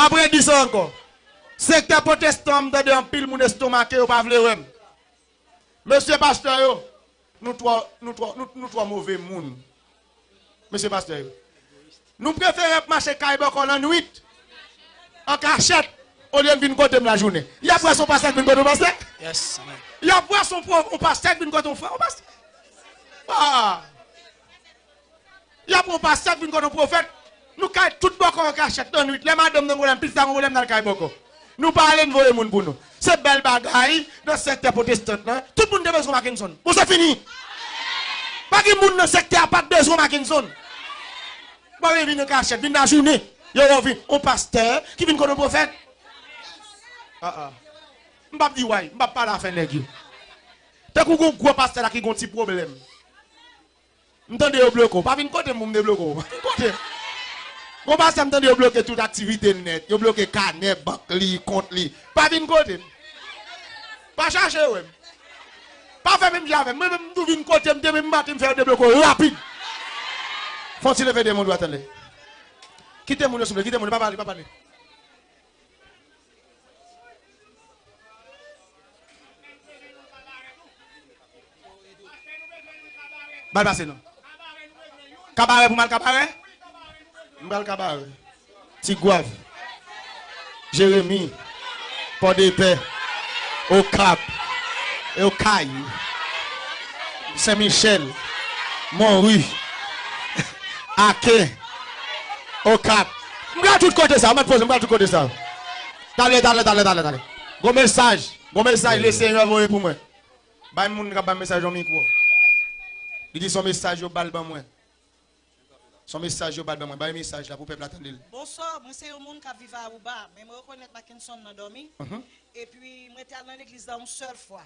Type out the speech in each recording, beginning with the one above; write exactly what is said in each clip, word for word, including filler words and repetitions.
Apre di sa ankò. Sektè pwotestan, m tande anpil moun estomake, yo pa vle wè m. Mesye pastè yo, nou twò, nou twò, nou, nou twò move moun. Mesye pastè yo. Nou prefere ap mache kay bòkò lannwit, an kachèt, olye n vin kote m lajounen. Y ap wè se yon pastè k vin kote yon pastè. Yes, amen. Y ap wè se yon pwo-, yon pastè k vin kote yon frè, yon pastè. Ah! Y ap yon pastè k vin kote yon pwofèt. Nou kay tout bòkò an kachèt nan nwit. Lè madanm nan gen pwoblèm, pitit la gen pwoblèm, n al kay bòkò. Nou pa ale, n voye moun pou nou. Se bèl bagay nan sektè pwotestan nan. Tout moun te bezwen Mackenson. Bon, se fini. Pa gen moun nan sektè a pa t bezwen Mackenson. Bon, yo vin an kachèt, vin lajounen. Yo, yo vin. On pastè ki vin kote yon pwofèt. Ah, ah. M p ap di way, m p ap pale afè nèg yo. Tankou gon gwo pastè la ki gon ti pwoblèm. M tande yo bloke w. Pa vin kote m pou m debloke w. Pa vin kote m. Gon pastè m tande yo bloke tout aktivite nèt. Yo bloke kanè bank li, kont li. Pa vin kote m. Pa chache wè m. Pa fè menm jan avè m. Mwen menm m tou vin kote m demen maten m fè yo debloke w rapid. Fon ti leve de moun dwat anlè. Kite moun yo souple, kite moun yo, pa pale, pa pale. Ba l pase non. Kabarè pou m al Kabarè? M pral Kabarè. Ti Gwav. Jeremi. Pòdepè. Okap. Okay. Sen Michèl. Monri. Aken. Okap. M pral tout kote sa. Ou mèt poze, m pral tout kote sa. Talè, talè, talè, talè, talè. Gon mesaj. Gon mesaj Lesenyè voye pou mwen. Bay moun k ap bay mesaj yon mikwo. Li di se yon mesaj yo ba l ban mwen. Se yon mesaj yo ba l ban mwen. Bay mesaj la pou pèp la tande l. Bonswa, mwen se yon moun k ap viv Aruba, men mwen rekonèt Mackenson nan dòmi. Mhm. Epi mwen te al nan legliz la yon sèl fwa.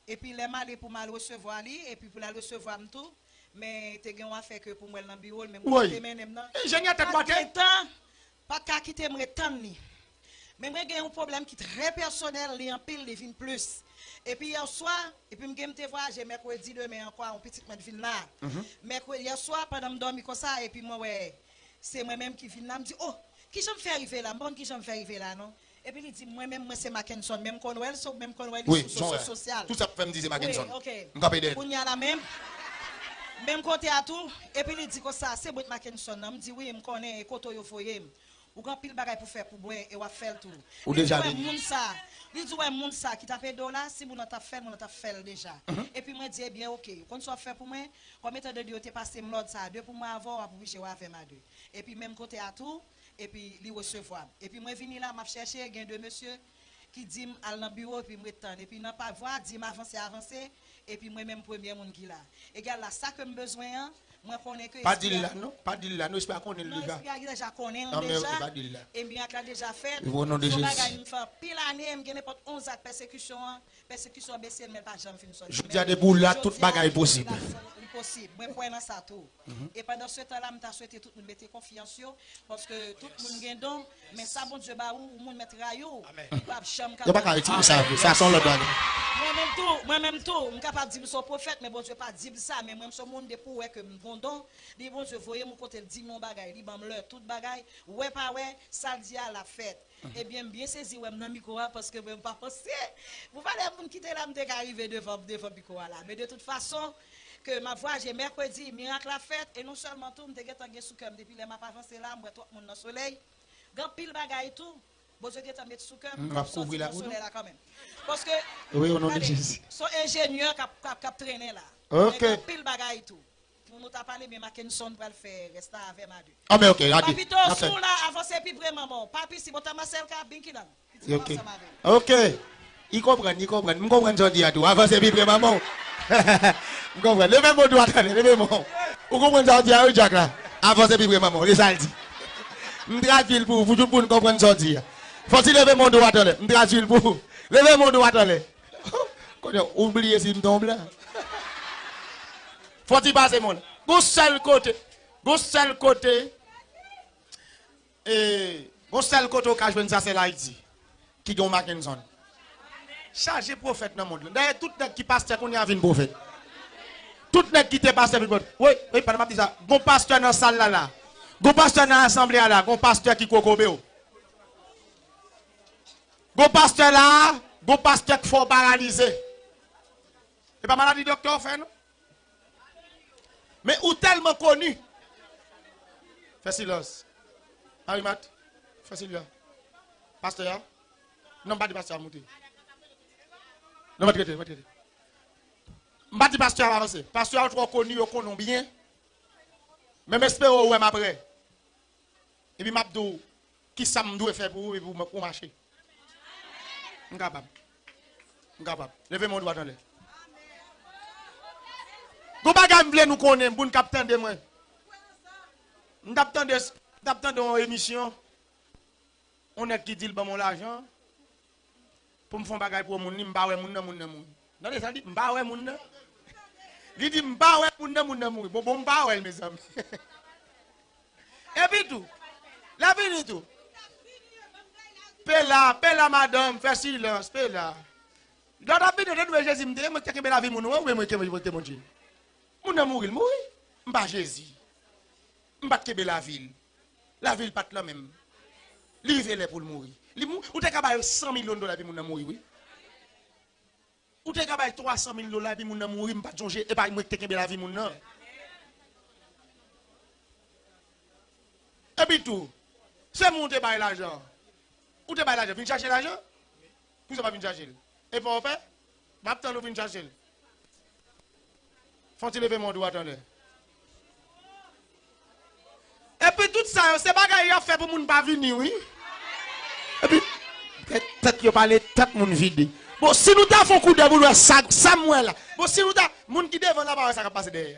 Epi lè m ale pou m al resevwa li, epi pou l al resevwa m tou, men te gen yon afè ke pou m wè l nan biwo l, men mwen te mennen m nan. Enjenyè tèt bòte. Pa t gen tan. Pa t ka kite m ret tann li. Men mwen gen yon pwoblèm ki trè pèsonèl, li anpil, li vin plis. Epi yè swa, epi m gen m te vwayaje mèkredi demen ankò, yon pitit mwen t vin la. Mhm. Mèkredi, yè swa, pandan m dòmi konsa, epi mwen wè, se mwen menm ki vin la, m di, "Oh, kijan m fè rive la? M pa konn kijan m fè rive la, non." Epi li di, "Mwen menm, mwen se Mackenson." Men m konn wè l, so, men m konn wè li sou rezo sosyal. Tout sa k fè m di se Mackenson. Wi, ok. M kanpe dèyè l. Kounye a la menm, menm kote a tou, epi li di konsa, "Se mwen Mackenson nan." M di, "Wi, m konnen, e kote w yo voye m?" Ou gen anpil bagay pou fè pou mwen e w ap fè l tou. Ou deja vini. Li di, "Wè moun sa, li di, wè moun sa ki t ap ede w la, si moun nan t ap fè l, moun nan t ap fè l deja." Mhm. Epi mwen di, "Ebyen, oke, ou konn sa w ap fè pou mwen? Kòm etan de yo te pase m lòd sa a de pou mwen avè w, w ap oblije w avè m a de." Epi menm kote a tou, epi li resevwa m. Epi mwen vini la, m ap chèche, gen de mesye ki di m al nan biwo, epi m ret tann. Epi nan pa vwa, di m avanse, avanse, epi mwen menm premye moun ki la. Egal la, sa ke m bezwen an, mwen konnen ke espri a. Pa di l la, non. Pa di l la, non, espri a konnen l deja. Non, espri a deja konnen l deja. Ah, men ok, pa di l la. E mirak la deja fèt. Se yon bagay m fè anpil ane, m gen nenpòt onz ak pèsekisyon an. Pèsekisyon an bese, men l pa janm fin sòti. Jodi a, depi w la, tout bagay posib. Li posib. Mwen kwè nan sa tou. Mhm. E pandan se tan la, m ta swete tout moun mete konfyans yo, paske tout moun gen don, men sa Bondye ba ou, ou moun mèt rayi w, li p ap janm kapab. Yo pa ka retire sa, sa se yon lòt bagay. Mwen menm tou, mwen menm tou, m kapab di m se yon pwofèt, men Bondye pa di m sa, men mwen m se yon moun depi w wè ke m gon don, li Bondye voye m yon kote l di m yon bagay, li ban m lè, tout bagay, wè pa wè, sa l di a l ap fèt. Mhm. Ebyen, m byen sezi wè m nan mikwo a, paske mwen m pa panse. Pou valè moun ki te la, m te ka rive devan, devan mikwo a la. Men de tout fason, ke m ap vwayaje mèkredi, mirak la fèt, e non sèlman tou, m te gentan gen sou kè m depi lè m ap avanse la, m wè twòp moun nan solèy. Gen anpil bagay tou, Bondye gentan met sou kè m, m ap kouvri la pou nou. Solèy la kanmenm. Paske, wi, o non de Jezi. Se yon enjenyè k ap, k ap, k ap trennen la. Ok. Men gen anpil bagay tou. Pou nou ta pale, men Mackenson pral fè rès la avè m a de. Ah, men ok, gade. Papito, si w la, avanse pi pre manman w. Papi, si bon ta Marcel ka, bin ki lang. Pitit ansanm avè l. Ok. I konprann, i konprann. M konprann sa w di a tou. Avanse pi pre manman w. M konprann. Leve men w dwat anlè, leve men w. Ou konprann sa w di a wi, Jack la? Avanse pi pre manman w. Se sa l di. M tradui l pou ou, pou tout moun konprann sa w di a. Fò w ti leve men w dwat anlè. M tradui l pou ou. Leve men w dwat anlè. Kounye a, ou bliye si m te yon blan. Fò w ti pase men w. Gon sèl kote. Gon sèl kote. E, gon sèl kote w ka jwenn sa, se Ayiti. Ki gen yon Mackenson. Chaje pwofèt nan mond lan. Dayè, tout nèg ki pastè kounye a vin pwofèt. Tout nèg ki te pastè vin pwofèt. Wi, wi, pandan m ap di sa, gon pastè nan sal la la. Gon pastè nan asanble a la. Gon pastè ki kokobe w. Gon pastè la, gon pastè k fè w paralize. E pa maladi doktè w fè, non. Men ou tèlman koni. Fè silans. Henri Mat, fè silans. Pastè a. Non, m pa di pastè a moute. Non, mèt rete, mèt rete. M pa di pastè a pa avanse. Pastè a ou twò koni, yo konnen w byen. Men m espere w wè m aprè. Epi m ap di w kisa m dwe fè pou ou, epi w, ou mache. M kapab. M kapab. Leve men w dwat anlè. Gon bagay m vle nou konnen, moun k ap tande mwen. M t ap tande, m t ap tande yon emisyon, yon nèg ki di l ban m yon lajan pou m fè yon bagay pou yon moun, li, m pa wè moun nan, moun nan mouri. Tande sa l di, m pa wè moun nan. Li di, m pa wè moun nan, moun nan mouri. Bon, bon, m pa wè l, mezanmi. Epi tou, l ap vini tou. Pe la, pe la, madanm, fè silans, pe la. Lè w t ap vini, w te dwe Jezi m te ye, mwen ki te kenbe lavi moun ou an, oubyen mwen ki kenbe Bondye? Moun nan mouri, l mouri. M pa Jezi. M pa t kenbe lavi l. Lavi l pa t nan men m. Li rive lè pou l mouri. Li mou-, ou te ka bay san milyon dola epi moun nan mouri, wi. Ou te ka bay twa san mil dola epi moun nan mouri, m pa t sonje, e pa mwen ki te kenbe lavi moun nan. Epi tou, se moun ou te bay lajan. Ou te bay lajan, vin chache lajan? Poukisa w pa vin chache l? E fò w fè? M ap tann ou vin chache l. Fè yon ti leve men w dwat anlè. Epi tout sa yo, se bagay y ap fè pou moun pa vini, wi. Epi, tèt, tèt yo pale, tèt moun vide. Bon, si nou ta fè yon koudèy pou nou wè sa, sa m wè la. Bon, si nou ta, moun ki devan la pa wè sa k ap pase dèyè.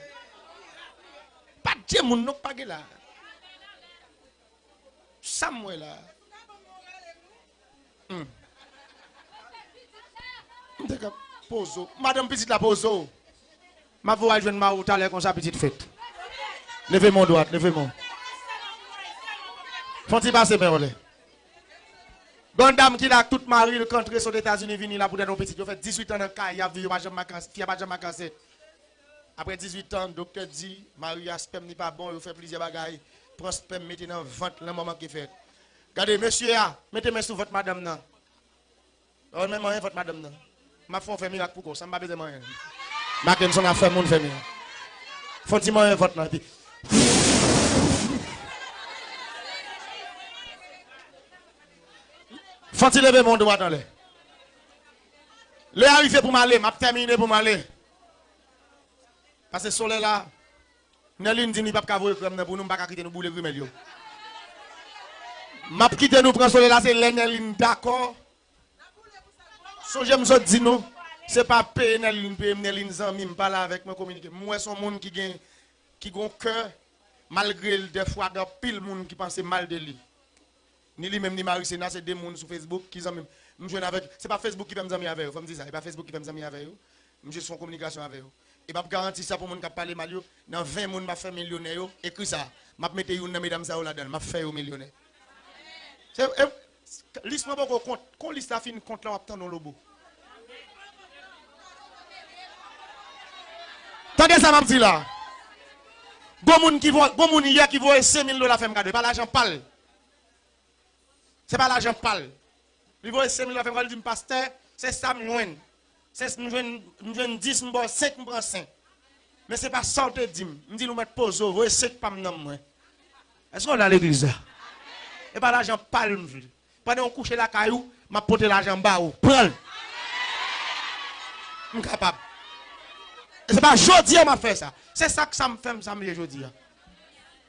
Pa t je moun non k pa gen la. Sa m wè la. Hmm. M te ka poze w. Madanm pitit la poze w. M ap voye w al jwenn mari w talè konsa pitit fèt. Leve men w dwat, leve men w. Fè yon ti pase men w anlè. Gon dam ki la ak tout mari l k antre sot Etazini vini la poutèt yon pitit. Yo fè dizuit an nan kay, y ap viv, yo pa janm vakanse, fi a pa janm vakanse. Apre dizuit an, doktè di, mari a, spèm li pa bon, yo fè plizyè bagay, pran spèm mete nan vant, lanmò manke fèt. Gade, mesye a, mete men sou vant madanm nan. Ou menm manyen vant madanm nan. M ap fè w fè mirak pou kò w, san m pa bezwen manyen. Mackenson ap fè moun fè mirak. Fè w ti manyen vant lan, epi. Fè w ti leve men w dwat anlè. Lè a rive pou m ale, m ap tèmine pou m ale. Paske solèy la, Nèlin di m li p ap ka voye krèm nan pou nou, m pa ka kite nou boule grimèl yo. M ap kite nou pran solèy la, se lè Nèlin dakò. Sonje m sot di nou, se pa peye Nèlin peye m, Nèlin zanmi m, pale avèk mwen, kominike. M wè se yon moun ki gen, ki gen yon kè, malgre l dèfwa gen anpil moun ki panse mal de li. Ni li menm, ni Marisena, se de moun sou Facebook ki zanmi m. M jwenn avèk, se pa Facebook ki fè m zanmi avè yo, fò m di sa, se pa Facebook ki fè m zanmi avè yo. M jis fè yon kominikasyon avè yo. E m ap garanti sa pou moun k ap pale mal yo, nan ven moun m ap fè milyonè yo, ekri sa. M ap mete youn nan medam sa yo ladan l, m ap fè yo milyonè. Se, e, lis mwen poko kont, kon lis la fin kont la, w ap tande yon lobo. Tande sa m ap di la. Gon moun ki vo-, gon moun yè ki voye senk mil dola fè m kado, e pa lajan pa l. Se pa lajan pa l. Li voye senk mil dola fè m kado, li di m, pastè, se sa m jwenn. Se, m jwenn, m jwenn dis, m ba w senk, m pran senk. Men se pa sa w te di m. M di l ou mèt poze w, voye senk pa m nan mwen. Èske w la legliz la? E pa lajan pa l m vle. Pandan w kouche lakay ou, m ap pote lajan ba ou. Pran l. M kapab. E se pa jodi a m ap fè sa. Se sa k sa m fè m sa m ye jodi a.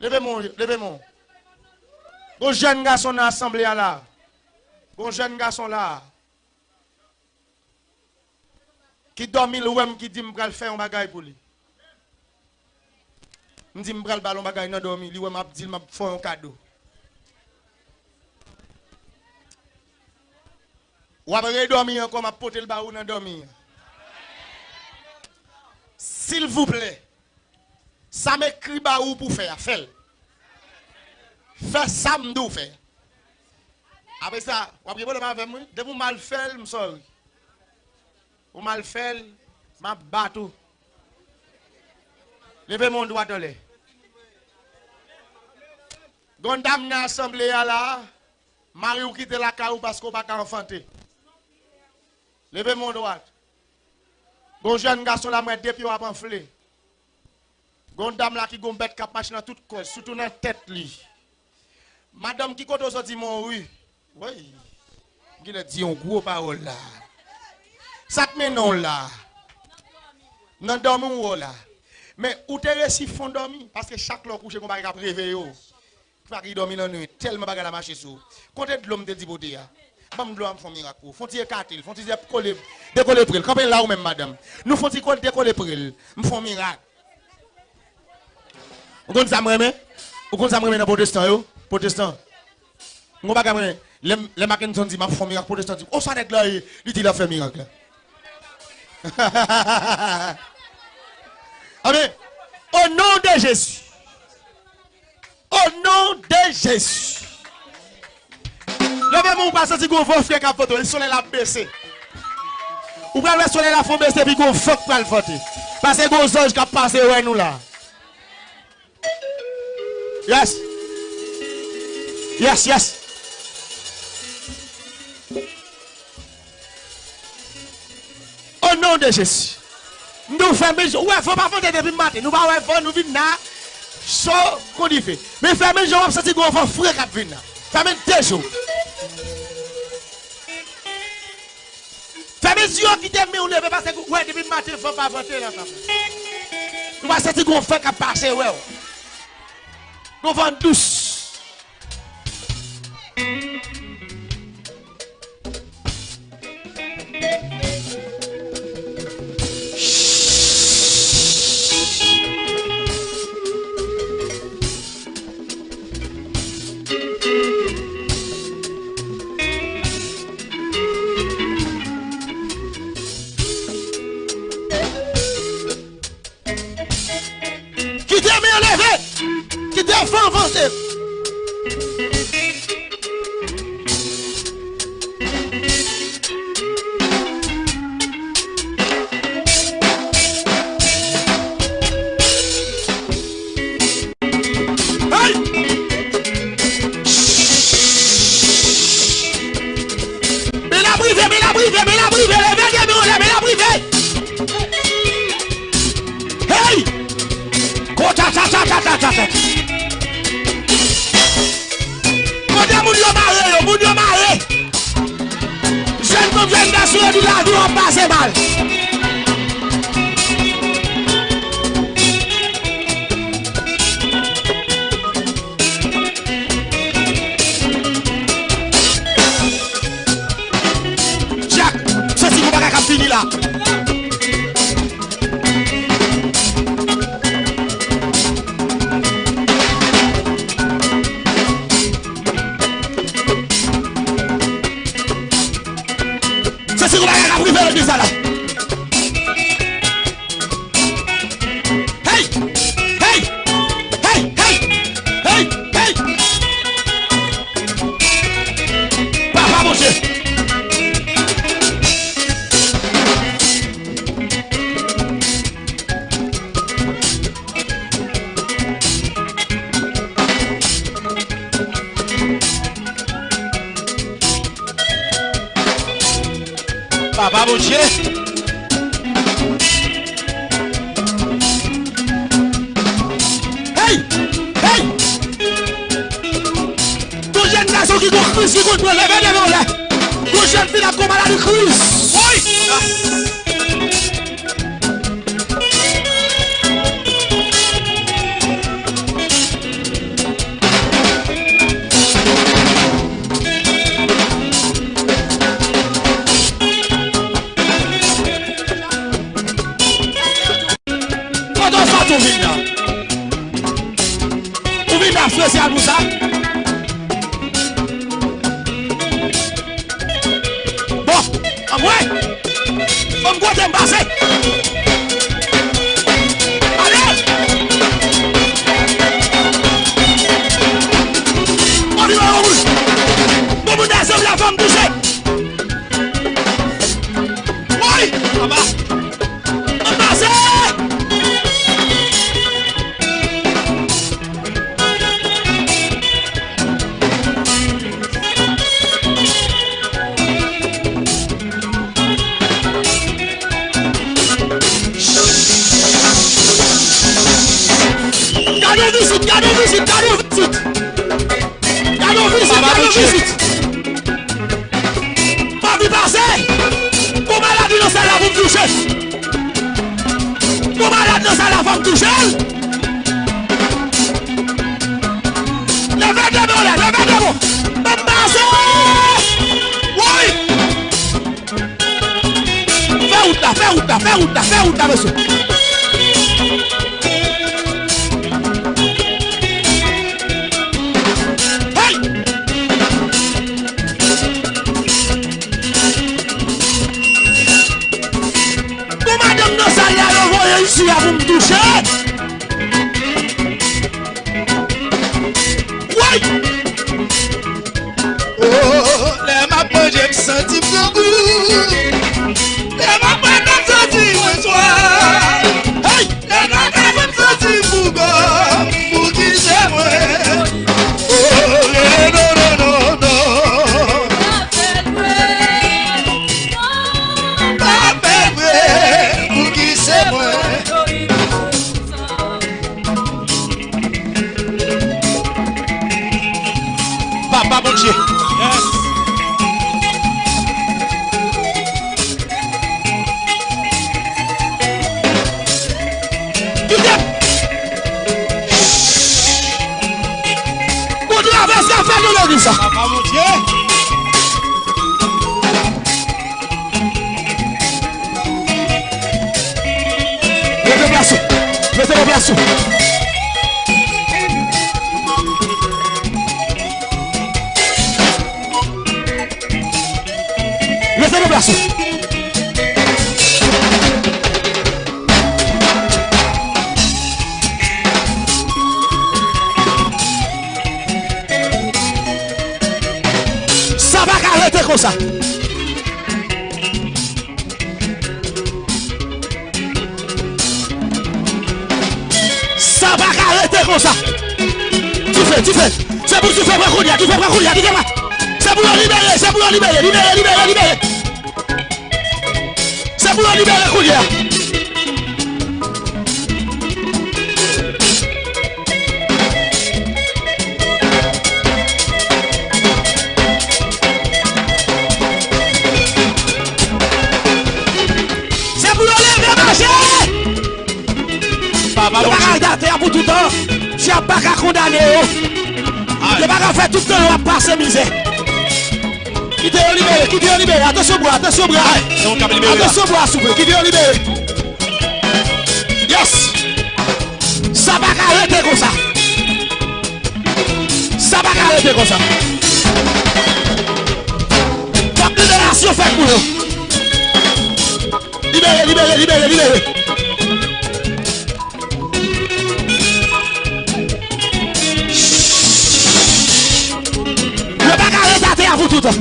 Leve men w, leve men w. Gon jèn gason nan asanble a la. Gon jèn gason la. Ki dòmi, l wè m ki di m pral fè yon bagay pou li. M di m pral ba l yon bagay nan dòmi, li wè m ap di l m ap fè w yon kado. W ap redòmi ankò, m ap pote l ba ou nan dòmi an. Silvouplè, sa m ekri ba ou pou fè a, fè l. Fè sa m di w fè. Apre sa, w ap gen pwoblèm avè m, wi. Depi w mal fè l, m sorry. Ou mal fè l, m ap bat ou. Leve men w dwat anlè. Gon dam nan asanble a la, mari w kite lakay ou paske w pa ka anfante. Leve men w dwat. Gon jèn gason la, m wè de pye w ap anfle. Gon dam la ki gon bèt k ap mache nan tout kò l, sitou nan tèt li. Madanm, ki kote w soti, Monwi? Woy, m genlè di yon gwo pawòl la. Sa k mennen w la? Nan dòmi w wè w la. Men ou te resi fon dòmi, paske chak lè w kouche, gon bagay k ap reveye w. Ki pa ki dòmi nan nwit, tèlman bagay la mache sou ou. Kote dlo m te di pote a? Ban m dlo a, m fè yon mirak pou ou. Fè yon ti ekate l, fè yon ti dekole, dekole pre l. Kanpe la ou menm, madanm. Nou fè yon ti kole, dekole pre l. M fè yon mirak. Ou konn sa m renmen? Ou konn sa m renmen nan pwotestan yo? Pwotestan. M gon bagay m renmen. Lè, lè Mackenson di, "M ap fè yon mirak," pwotestan di, "O, sa nèg la ye?" Li di, "L ap fè mirak la." Amen. Au nom de Jésus. Au nom de Jésus. Leve men w, ou pral santi gon van fre k ap vante w. Solèy la ap bese. Ou pral wè solèy la fon bese, epi gon van k pral vante. Paske gon zanj k ap pase wè nou la. Yes. Yes, yes. O non de Jezi. M di w fèmen je w. Ou wè, van pa vante depi maten. Nou pa wè van, nou vin la cho kon dife. Men fèmen je w, w ap santi gon van fre k ap vin la. Fèmen de je w. Fèmen je w, kite men w leve, paske ou wè depi maten van pa vante nan tan. Nou pa santi gon van k ap pase wè w. Gon van dous. Kite men yo leve. Kite van vanse. Hey! Men l ap rive, men l ap rive, men l ap rive, leve de men w la, men l ap rive. Hey! Ko ta ta ta ta ta ta ta. Kote moun yo mare yo, moun yo mare. Jèn fanm, jèn gason yo di lavi w ap pase mal. Dyak, santi gon bagay k ap vini la. Santi gon bagay k ap rive legliz la la. Hey! Hey! Hey! Hey! Hey! Hey! Papa Bondye! Papa Bondye. Hey! Hey! Gon jèn gason ki gon kriz, ki konn pran leve devan w la. Gon jèn fi la gon maladi kriz. Woy! Kote w soti w vin la? Ou vin la espesyal pou sa? Bon, anmwey! Ban m kote m pase! Ale! Bon, vin la, bon, moun nan zam la, fò m touche! Woy! Anba! Anba se! Gade yon vizit, gade yon vizit. Gade yon vizit, gade yon vizit. M anvi pase. Gon maladi nan sal la pou m touche. Gon malad nan sal la, fò m touche l. Leve de men w lè, leve de men w. Ban m pase. Woy! Fè wout la, fè wout la, fè wout la, fè wout la, mesye. Hey! Gon madanm nan sal la, yo voye isi a pou m touche. Woy! Oh, lè m ap manje, m santi m grangou. Lè m ap bwè, m santi mwen swaf. Hey! Lè kaka fè m santi m pou kò m, pou ki se mwen? Oh, non, non, non, non. Pa fè l vre, pou ki se mwen? Papa Bondye. Yes. Kite m. Bon travay sa fè nan legliz sa. Papa Bondye. Rete plas ou. Rete nan plas ou. Rete nan plas ou. Sa pa ka rete konsa. Sa pa ka rete konsa. Dife, dife. Se pou dife pran kounye a, dife pran kounye a, dife pran. Se pou yo libere, se pou yo libere, libere, libere, libere. Se pou yo libere kounye a. Se pou yo leve mache. Papa Bondye. Yo pa ka rete atè a pou toutan. Dyab pa ka kondane yo. Yo pa ka fè tout tan yo ap pase mizè. Kite yo libere, kite yo libere. Atansyon bwa, atansyon bwa. Atansyon bwa, souple. Kite yo libere. Yes. Sa pa ka rete konsa. Sa pa ka rete konsa. Fòk liberasyon fèt pou yo. Libere, libere, libere, libere. Yo pa ka rete atè a pou toutan.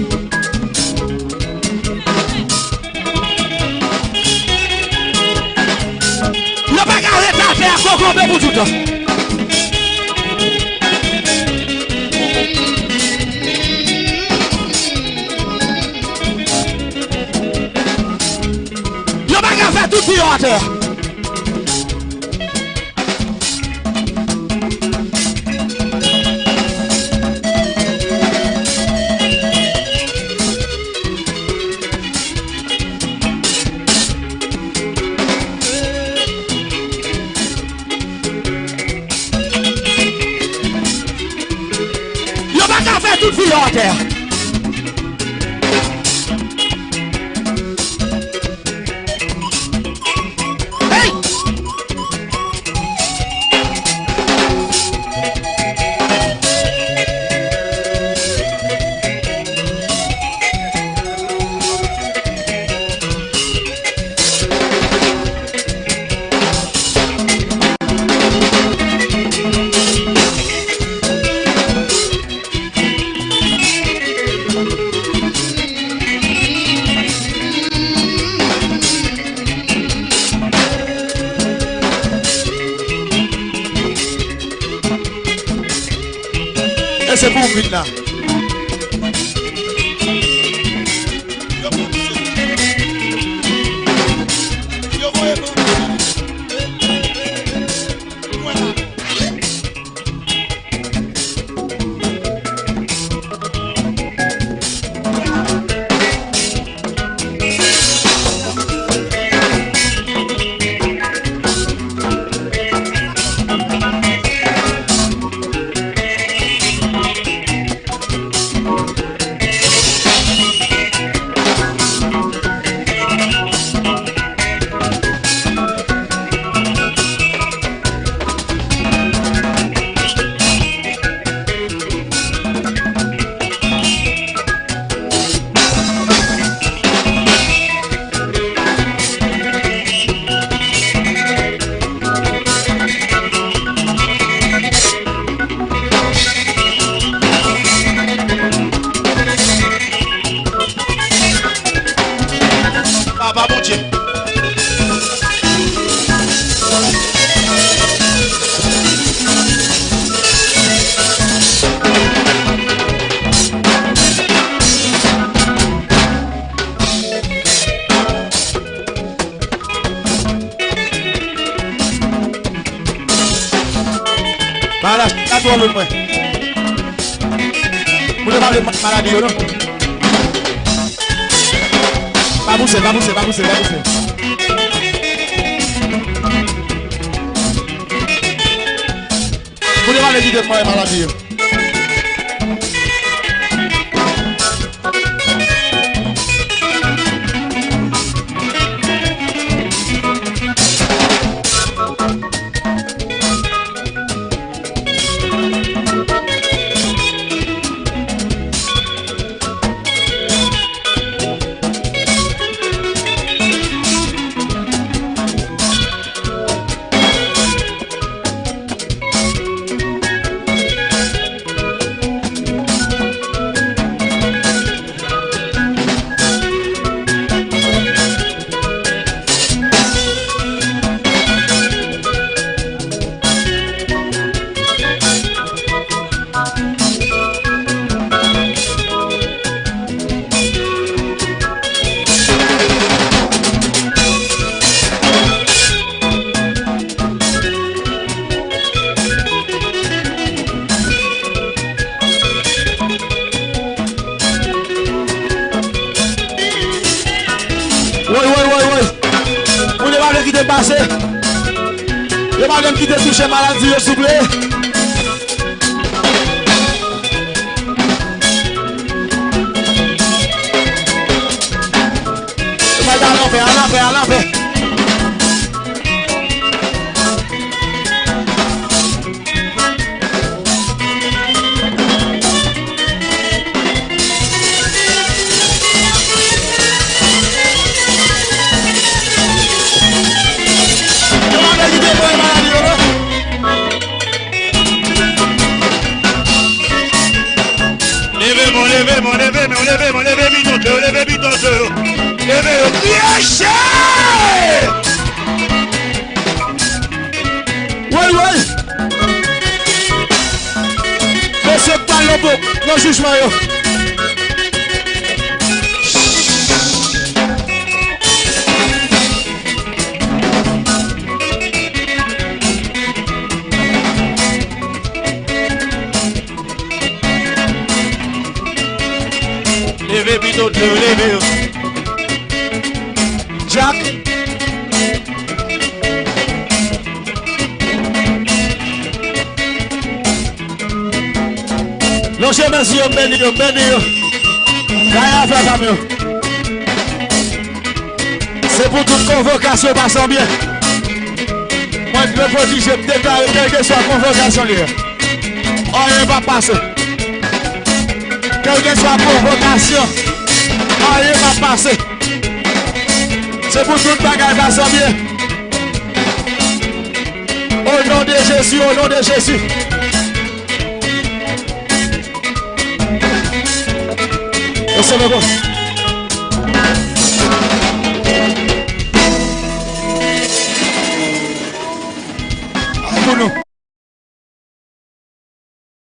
Yo pa ka rete atè a kokobe pou toutan. Yo pa ka fè tout vi yo atè a. Yo pa ka fè tout vi yo atè a. Hey! E se pou ou m vin la. Yo voye ban. Mwen la. Maladi a twò loun mwen. Moun yo pa vle maladi yo non. Pa pouse, pa pouse, pa pouse, pa pouse. Moun yo pa vle kite mwen maladi yo. Woy, woy, woy, woy. Moun yo pa vle kite m pase. Yo pa vle m kite touche maladi yo, souple. Yo pa al anfè, al anfè, al anfè. Leve men w, leve men w, leve men w, leve men w, leve bidon yo, leve bidon yo. Leve yo, kriye che! Woy, woy! Mesye k pral nan po-, nan jijman yo. Leve pito, leve yo. Jack. Lonje men sou yo, m beni yo, m beni yo. Gaye afè pa m yo. Se pou tout konvokasyon pase byen. Mwen, le pwodije, m deklare, kèlkeswa konvokasyon li ye, anyen p ap pase. Kèlkeswa konvokasyon, anyen p ap pase. Se pou tout bagay pase byen. O non de Jezi, o non de Jezi. Yo se logo.